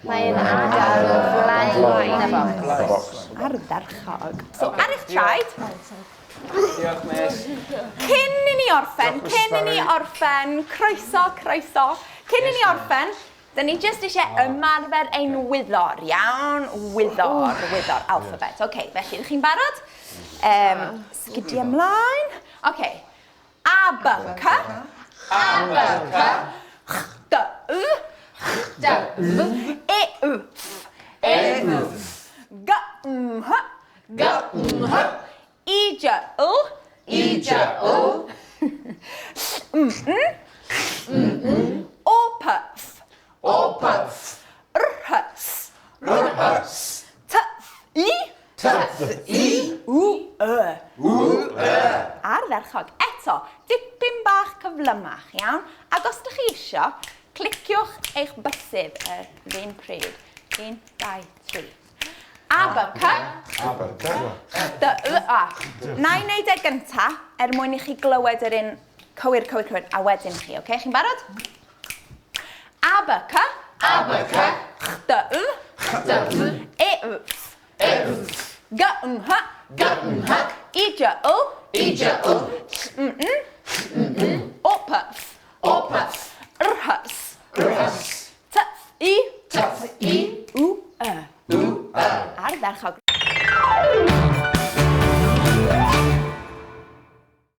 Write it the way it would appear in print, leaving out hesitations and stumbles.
Mae'n adar o flaen y bocs. Ardderchog. So, ar eich traed. Diolch, Miss. Cyn i ni orffen, cyn i ni orffen, croeso, croeso. Cyn i ni orffen, dyn ni jyst eisiau ymarfer ein wyddor, iawn? Wyddor, wyddor, alphabet. Oce, okay, felly, ydych chi'n barod? Sgidiau ymlaen. Oce, okay. A, B, C. A, B, C. Ch, D, V. Ch, D, V. E, F. E, F. G, M, H. G, M, H. I, J, L. I, J, L. L, M, N. M, N. O, P, F. O, P, F. R, H, S. R, H, S. T, F, I. T, F, I. W, Y. W, Y. Ardderchog. Eto, dipyn bach cyflymach, iawn? Ac os ydych chi isio, cliciwch eich bysedd yr un pryd. 1, 2, 3. A, B, C. A, B, C. D, Y, A. Na i wneud e gynta, er mwyn i chi glywed yr un cywir, cywir, cywir, a wedyn chi, oce? Okay? Chi'n barod? A, B, C. A, B, C. Ch, D, Y. Ch, D, Y. E, F. E, F. G, M, H. G, M, H. I, J, L. I, J, L. L, M, N.